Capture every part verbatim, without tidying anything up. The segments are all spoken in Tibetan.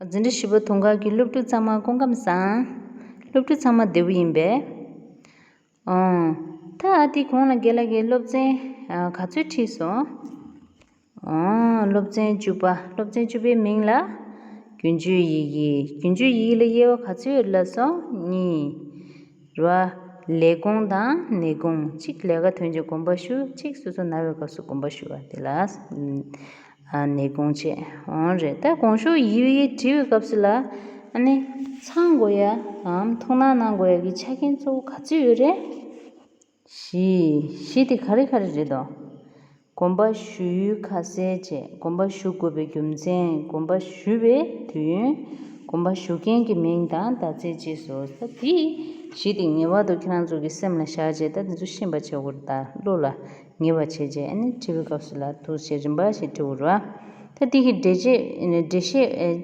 འཛིན་གྲྭ་བཞི་པ་དུང་དཀར་གྱི་སློབ་ཕྲུག་ཚང་མ་སྐུ་ཁམས་བཟང་། སློབ་ཕྲུག་ཚང་མ་བདེ་པོ་ཡིན་པས། ཨང་། ད་ཨ་དེ་གོང་ལ་རྒན་ལགས་ཀྱིས་སློབ་ཚན་ཨ་ག་ཚོད་ཁྲིད་སོང་། ཨང་། སློབ་ཚན་བཅུ་པ། སློབ་ཚན་བཅུ་པའི་མིང་ལ་རྒྱུན་སྤྱོད་ཡི་གེ། རྒྱུན་སྤྱོད་ཡི་གེ་ལ་དབྱེ་བ་ག་ཚོད་ཡོད་ལབ་སོང་། གཉིས། རེད་བ། ལས་གོང་དང་ནད་གོང་། གཅིག་ལས་ཀ་ཐོན་རྗེས་དགོངས་པ་ཞུ། གཅིག་སོ་སོ་ན་བའི་སྐབས་སུ་དགོངས་པ་ཞུ་བ་དེ་ལ། ཨ་ནད་གོང་བྱས། འོང་རེད། ད་དགོངས་ཞུ་ཡི་གེ་བྲིས་པའི་སྐབས་སུ་ལ། ཨ་ནི་ཚང་དགོས་ཡ་འམ་ཐུགས་སྣང་གནང་དགོས་ཡ་གི་ཆ་རྐྱེན་གཙོ་བོ་ག་ཚོད་ཡོད་རེད། བཞི། བཞི་དེ་ག་རེ་ག་རེ་རེད་དོ། དགོངས་པ་ཞུ་ཡུལ་ཁ་གསལ་བྱས། དགོངས་པ་ཞུ་དགོས་པའི་རྒྱུ་མཚན། དགོངས་པ་ཞུ་བའི་དུས་ཡུན། དགོངས་པ་ཞུ་མཁན་གྱི་མིང་དང་ཟླ་ཚེས་བཅས་སོ། ད་དེ་བཞི་དེ་ངེས་པར་དུ་ཁྱེད་རང་ཚོ་གི་སེམས་ལ་བཞག་བྱས། ད་དེ་ཚོ་ཤེས་པ་བྱེད་དགོས་རེད། ད་བློ་ལ་ངེས་པ་བྱས་བྱས། ཨ་ནི་བྲིས་པའི་སྐབས་སུ་ལ་འདུག་སེ་རིམ་པ་ཞིག་བྲིས་དགོས་རེད་བ། ད་དེ་གི་འགྲེལ་བཤད། འགྲེལ་བཤད་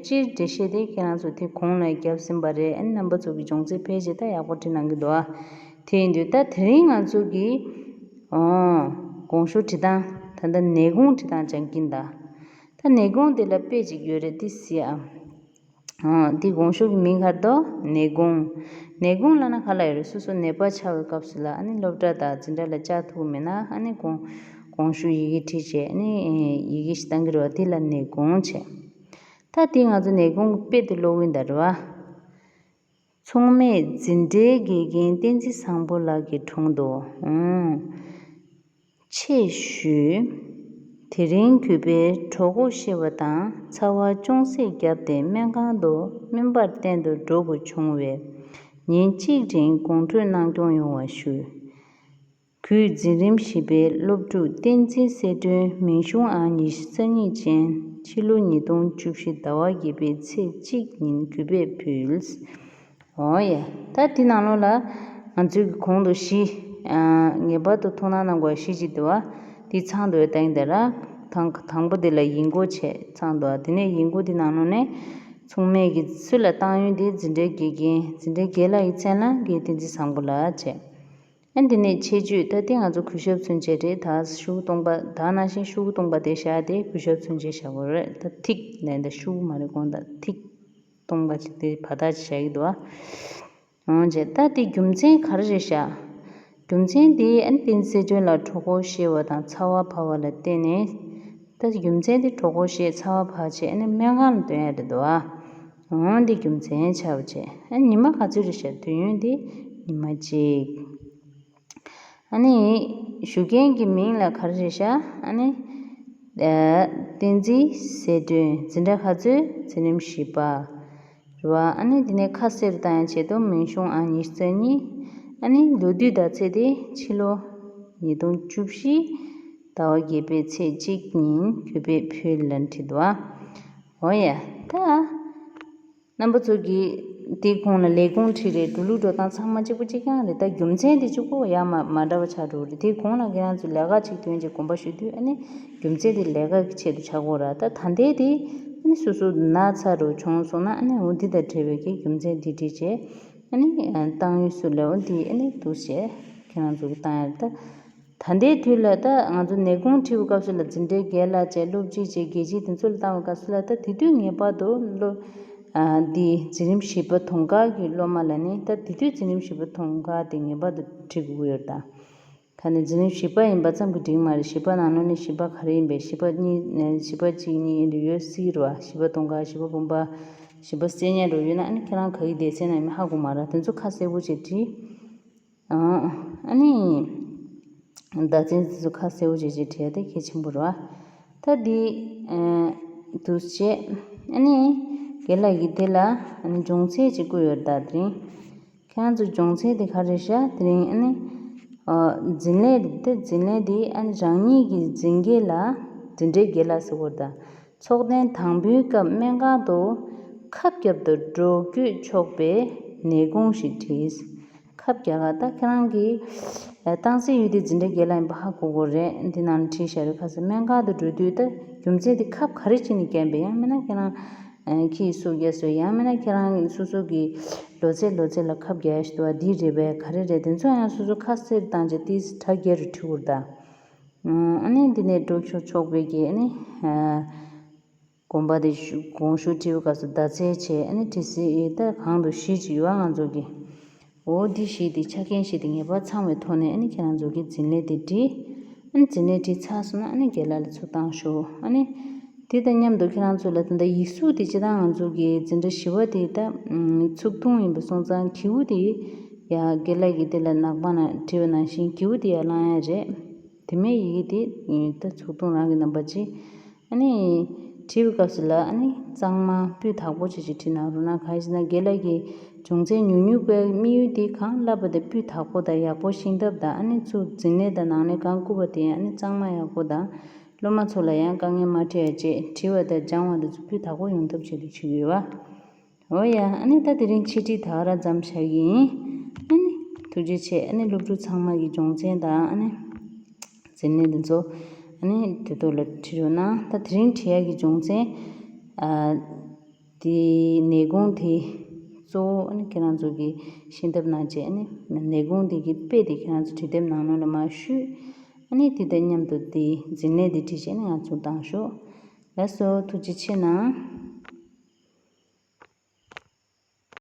སྤྱིར་འགྲེལ་བཤད་དེ་ཁྱེད་རང་ཚོ་དེ་གོང་ལ་བརྒྱབ་ཟིན་པ་རེད། ཨ་ནི་རྣམ་པ་ཚོ་གི་སྦྱོང་ཚན་ཕལ་ཆེར་ད་ཡག་པོ་བྲིས་གནང་གི་འདུག་ཨ། དེ་ཡིན་དུས་ད་དེ་རིང་ང་ཚོ་གི་ཨོ། དགོངས་ཞུ་བྲིས་སྟངས། ད་ལྟ་ནད་གོང་བྲིས་སྟངས་སྦྱང་གིན་ད། ད་ནད་གོང་དེ་ལ་དཔེ་ཅིག་ཡོད་རེད། དེ་གཟིགས་ཨ། ཨོ། དེ་དགོངས་ཞུ་གི་མིང་ག་རེ་འདུག་ནད་གོང་། ནད་གོང་ལབ་ན་ག་ལ་ཡོད་རེད། སོ་སོ་ནད་པ་ཆགས་པའི་སྐབས་སུ་ལ། ཨ་ནི་སློབ་གྲྭ་དང་འཛིན་གྲྭ་ལ་བཅར་ཐུབ་མེད་ན། ཨ་ནི་དགོངས་དགོངས་ཞུ་ཡི་གེ་བྲིས་བྱས། ཨ་ནི་ཡི་གེ་ཞིག་བཏང་གི་རེད་བ། དེ་ལ་ནད་གོང་བྱས། ད་དེ་ང་ཚོ་ནད་གོང་གི་དཔེ་དེ་ཀློག་གིན་ད་རེད་བ། མཚུངས་མེད་འཛིན་གྲྭའི་དགེ་རྒན་བསྟན་འཛིན་བཟང་པོ་ལགས་ཀྱི་དྲུང་དུ། ཨང་། ཆེད་ཞུས། དེ་རིང་གུས་པས་གྲོད་ཁོག་བཤལ་བ་དང་ཚ་བ་ཅུང་ཟད་བརྒྱབ་སྟེ་སྨན་ཁང་དུ་སྨན་པར་བསྟེན་དུ་འགྲོ་དགོས་བྱུང་བས། ཉིན་གཅིག་རིང་དགོང་དྲོས་གནང་སྐྱོང་ཡོང་བ་ཞུ། གུས་འཛིན་རིམ་བཞི་པའི་སློབ་ཕྲུག་བསྟན་འཛིན་གསལ་སྒྲོན། མིང་གཞུང་ཨང་ཉི་ཤུ་རྩ་གཉིས་ཅན། ཕྱི་ལོ་ཉིས་སྟོང་བཅུ་བཞི་ཟླ་བ་བརྒྱད་པའི་ཚེས་གཅིག་ཉིན་གུས་པས་ཕུལ། འོ་ཡ། ད་དེ་ནང་ལོགས་ལ་ང་ཚོའི་གི་གོང་དུ་བཞི། ཨ། ངེས་པར་དུ་ཐུགས་སྣང་གནང་དགོས་བཞི་ཅིག་འདུག་བ། དེ་ཚང་འདུག་བ། ད་ཡིན་ད་ར། དང་དང་པོ་དེ་ལ་ཡིག་མགོ་བྱས་ཚང་འདུག་བ། དེ་ནས་ཡིག་མགོ་དེ་ནང་ལོགས་ནས་མཚུངས་མེད་ཀྱི་ཚུལ་ལ་བཏང་ཡོད་དེ། འཛིན་གྲྭའི་དགེ་རྒན། འཛིན་གྲྭའི་རྒན་ལགས་ཀྱི་མཚན་ལ་རྒན་བསྟན་འཛིན་བཟང་པོ་ལགས་བྱས། ཨ། འདི་ནས་ཆེད་བརྗོད། ད་དེ་ང་ཚོ་གུས་ཞབས་ཚུན་ཆད་རེད། ད་ཤོག་གུ་སྟོང་པ། ད་ནང་བཞིན་ཤོག་གུ་སྟོང་པ་དེ་བཞག་སྟེ་གུས་ཞབས་ཚུན་ཆད་བཞག་དགོས་རེད། ད་ཐིག་ནས་ད་ཤོག་གུ་མ་རེད། དགོངས་དག་ཐིག་སྟོང་པ་ཅིག་དེ་བར་ཐག་ཅིག་བཞག་གི་འདུག་ཨ། འོང་བྱས། ད་དེ་རྒྱུ་མཚན་ག་རེ་རེད་བཞག་རྒྱུ་མཚན་དེ་ཨ་ནི་བསྟན་འཛིན་གསལ་སྒྲོན་ལགས་གྲོད་ཁོག་བཤལ་བ་དང་ཚ་བ་འཕར་བ་ལ་བརྟེན་ནས། ད་རྒྱུ་མཚན་དེ་གྲོད་ཁོག་བཤལ། ཚ་བ་འཕར་བྱས། ཨ་ནི་སྨན་ཁང་ལ་ཐོན་ཡ་རེད་འདུག་ཨ། འོང་། འདི་རྒྱུ་མཚན་ཆགས་པ་བྱས། ཨ། ཉི་མ་ག་ཚོད་རེད་བཞག་དུས་ཡུན་དེ་ཉི་མ་གཅིག་ཨ་ནི་ཞུ་མཁན་གྱི་མིང་ལ་ག་རེ་རེད་བཞག་ཨ་ནི། ཨ། བསྟན་འཛིན་གསལ་སྒྲོན། འཛིན་གྲྭ་ག་ཚོད། འཛིན་རིམ་བཞི་པ་རེད་བ། ཨ་ནི་འདི་ནས་ཁ་གསལ་རུ་བཏང་ཡ་ཆེད་དུ་མིང་གཞུང་ཨང་ཉི་ཤུ་རྩ་གཉིས། ཨ་ནི་ལོ་དུས་ཟླ་ཚེས་དེ་ཕྱི་ལོ་ཉིས་སྟོང་བཅུ་བཞི་ཟླ་བ་བརྒྱད་པའི་ཚེས་གཅིག་ཉིན་གུས་པས་ཕུལ་ལབ་བྲིས་འདུག་བ། འོ་ཡ། ད། རྣམ་པ་ཚོ་གིས་དེའི་གོང་ལ་ལས་ཁུངས་བྲིས་རེད། འགྲོ་ལུགས་འགྲོ་སྟངས་ཚང་མ་གཅིག་པ་གཅིག་རྐྱང་རེད། ད་རྒྱུ་མཚན་དེ་གཅིག་པོ་ཡང་མ་མ་འདྲ་བ་ཆགས་འགྲོ་གི་རེད། དེའི་གོང་ལ་ཁྱེད་རང་ཚོ་ལས་ཀ་གཅིག་ཐོན་རྗེས་དགོངས་པ་ཞུ་དུས། ཨ་ནི་རྒྱུ་མཚན་དེ་ལས་ཀ་གི་ཆེད་དུ་ཆགས་ཀྱི་ཡོད་རེད། ད་ད་ལྟའི་དེ་ཨ་ནི་སོ་སོ་ན་ཚ་རུ་བྱུང་སོང་ན། ཨ་ནི་འོ་འདི་དང་འབྲེལ་བའི་གི་རྒྱུ་མཚན་འདི་བྲིས་རྗེས། ཨ་ནི་བཏང་ཡུལ་སུ་ལས་འོ་འདི་ཨ་ནི་འདུག་སེ་ཁྱེད་རང་ཚོ་གིས་བཏང་ཡ་རེད། ད། ད་ལྟའི་དུས་ལ་ད་ང་ཚོ་ནད་གོང་བྲིས་པའི་སྐབས་སུ་ལ་འཛིན་གྲྭའི་རྒན་ལགས་བཅས་སློབ་སྤྱི་བཅས་དགེ་ཆེ་དེ་ཚོ་ལ་བཏང་བའི་སྐབས་སུ་ལ། ད་དེ་དུས་ངེས་པར་དུ་སློབ། ཨ། འདི་འཛིན་རིམ་བཞི་པ་དུང་དཀར་གྱི་སློབ་མ་ལ་ནི། ད་དེ་དུས་འཛིན་རིམ་བཞི་པ་དུང་དཀར་དེ་ངེས་པར་དུ་བྲིས་དགོས་ཀྱི་ཡོད་རེད་ད། ད་ནི་འཛིན་རིམ་བཞི་པ་ཡིན་པ་ཙམ་གྱིས་འགྲིག་མ་རེད། བཞི་པ་ནང་ལོགས་ནས་བཞི་པ་ག་རེ་ཡིན་པས། བཞི་པ་གཉིས། བཞི་པ་གཅིག་གཉིས་ཡིན་དུས་ཡོད་སྲིད་ཀྱི་རེད་བ། བཞི་པ་དུང་དཀར། བཞི་པ་བུམ་པ། བཞི་པ་གསེར་ཉ་འདྲ་ཡོད་ན། ཨ་ནི་ཁྱེད་རང་ག་གི་སྡེ་ཚན་ན་ཡིན་མིན་ཧ་གོ་མ་རེད། དེ་ཚོ་ཁ་གསལ་པོ་བྱས་བྲིས། ཨ་ནི་བདག་འཛིན་དེ་ཚོ་ཁ་གསལ་པོ་བྱས་བྱས་བྲིས་ཏེ་གལ་ཆེན་པོ་རེད་བ། ད་འདི་འདུག་བྱས། ཨ་ནི་རྒན་ལགས་ཀྱིས་དེ་ལ་ཨ་ནི་སྦྱོང་ཚན་ཅིག་བསྐུར་ཡོད་རེད། ད་དེ་རིང་ཁྱེད་རང་ཚོ་སྦྱོང་ཚན་དེ་ག་རེ་རེད་བཞག་དེ་རིང་ཨ་ནི་འཛིན་ལས་དེ། འཛིན་ལས་དེ་ཨ་ནི་རང་ཉིད་ཀྱི་འཛིན་རྒན་ལ། འཛིན་གྲྭའི་རྒན་ལགས་ཟེར་དགོས་རེད་ད། ཚོགས་ཐེངས་དང་པོའི་སྐབས་སྨན་ཁང་དུ་ཁབ་བརྒྱབ་ཏུ་འགྲོ་སྐྱོད་ཆོག་པའི་ནད་གོང་ཞིག་བྲིས། ཁབ་རྒྱག་ག་ད་ཁྱེད་རང་གིས་བཏང་སའི་ཡུལ་དེ་འཛིན་གྲྭའི་རྒན་ལགས་ཡིན་པ་ཧ་གོ་དགོས་རེད། འདི་ནང་ལ་བྲིས་བཞག་རེད། ཁ་སང་སྨན་ཁང་དུ་འགྲོ་དུས་ད་རྒྱུ་མཚན་དེ་ཁབ་ག་རེ་བྱས་ནས་བརྒྱབ་པས། ཡང་མིན་ན་ཁྱེད་རང་ཁྱི་སུ་རྒྱག་སོང་། ཡང་མིན་ན་ཁྱེད་རང་སོ་སོ་གི་ལོ་ཚད་ལོ་ཚད་ལ་ཁབ་རྒྱག་ཡ་ཞིག་འདུག་བ། འདི་རེད་པས། ག་རེ་རེད། དེ་ཚོ་ཡང་སོ་སོ་ཁ་གསལ་བཏང་བྱས་ཏིས་གྲ་རྒྱས་རུ་བྲིས་དགོས་རེད་ད། ཨ་ནི་འདི་ནས་འགྲོ་ཆོག་ཆོག་པའི་གི་ཨ་ནི། དགོངས་པ་དེ་ཞུ་དགོངས་ཞུ་བྲིས་པའི་སྐབས་སུ་ཟླ་ཚེས་བྱས། ཨ་ནི་བྲིས་སྲིད་ཡོད། ད་གང་དུ་བཞི་ཅིག་ཡོད་ཨ། ང་ཚོ་གི་འོ་འདི་བཞི་དེ་ཆ་རྐྱེན་བཞི་དེ་ངེས་པར་ཚང་བའི་ཐོག་ནས། ཨ་ནི་ཁྱེད་རང་ཚོ་གི་འཛིན་ལས་དེ་བྲིས། ཨ་ནི་འཛིན་ལས་བྲིས་ཚར་སོང་ན། ཨ་ནི་རྒན་ལགས་ལ་ཚུར་བཏང་ཤོག་ཨ་ནི་དེ་དང་མཉམ་དུ་ཁྱེད་རང་ཚོ་ལ་ད་ལྟ་ཡིག་གཟུགས་དེ་སྤྱིར་བཏང་ང་ཚོ་གི་འཛིན་གྲྭ་བཞི་པ་དེ་ད་ཚུགས་ཐུང་ཡིན་པ་སོང་ཙང་། གྱེའུ་དེ་ཡ་རྒན་ལགས་ཀྱིས་དེ་ལ་ནག་པང་ན་བྲིས་པ་ནང་བཞིན་གྱེའུ་དེ་ཡར་བླང་ཡ་རེད། དེ་མིན་ཡི་གེ་དེ་ད་ཚུགས་ཐུང་རང་གི་རྣམ་པ་ཅིག་ཨ་ནི་བྲིས་པའི་སྐབས་སུ་ལ། ཨ་ནི་གཙང་མ་སྤུས་དག་པོ་བྱས་བྱས་བྲིས་གནང་རོགས་གནང་། གང་ཡིན་ཟེར་ན་རྒན་ལགས་ཀྱིས་སྦྱོང་ཚན་ཉུང་ཉུང་བཀོད་དམིགས་ཡུལ་དེ་གང་བསླབ་པ་དེ་སྤུས་དག་པོ་དང་ཡག་པོ་ཤེས་ཐབས་དང་། ཨ་ནི་ཚུར་འཛིན་ལས་དང་ནང་ལས་གང་བསྐུར་བ་དེ། ཨ་ནི་གཙང་མ་ཡག་པོ་དང་། སློབ་མ་ཚོ་ལ་ཡང་དཀའ་ངལ་མ་འཕྲད་ཡ་བྱས། བྲིས་པ་དང་སྦྱང་བ་དེ་ཚོ་སྤུས་དག་པོ་ཡོང་ཐབས་ཆེད་དུ་བྱེད་ཀྱི་ཡོད་པ། འོ་ཡ། ཨ་ནི་ད་དེ་རིང་འཆད་ཁྲིད་ད་ག་རང་མཚམས་བཞག་གི་ཡིན། ཨ་ནི་ཐུགས་རྗེ་ཆེ། ཨ་ནི་སློབ་ཕྲུག་ཚང་མ་གི་སྦྱོང་ཚན་དང་། ཨ་ནི་འཛིན་གནས་དེ་ཚོ་ཨ་ནི་དེ་ཐོག་ལ་བྲིས་རོགས་གནང་། ད་དེ་རིང་བྲིས་ཡག་གི་སྦྱོང་ཚན། ཨ་དེ་ནད་གུང་དེ་གཙོ་བོ། ཨ་ནི་ཁྱེད་རང་ཚོ་གི་ཤེས་ཐབས་གནང་བྱས། ཨ་ནི་ནད་གུང་དེ་གི་དཔེ་དེ་ཁྱེད་རང་ཚོ་བྲིས་དེབ་ནང་ལོགས་ལ་མར་བཤུས། ཨ་ནི་དེ་དང་མཉམ་དུ་དེ་འཛིན་གནས་དེ་བྲིས་བྱས་ནས་ང་ཚོ་བཏང་ཤོག་ལགས་སོ། ཐུགས་རྗེ་ཆེ་གནང་།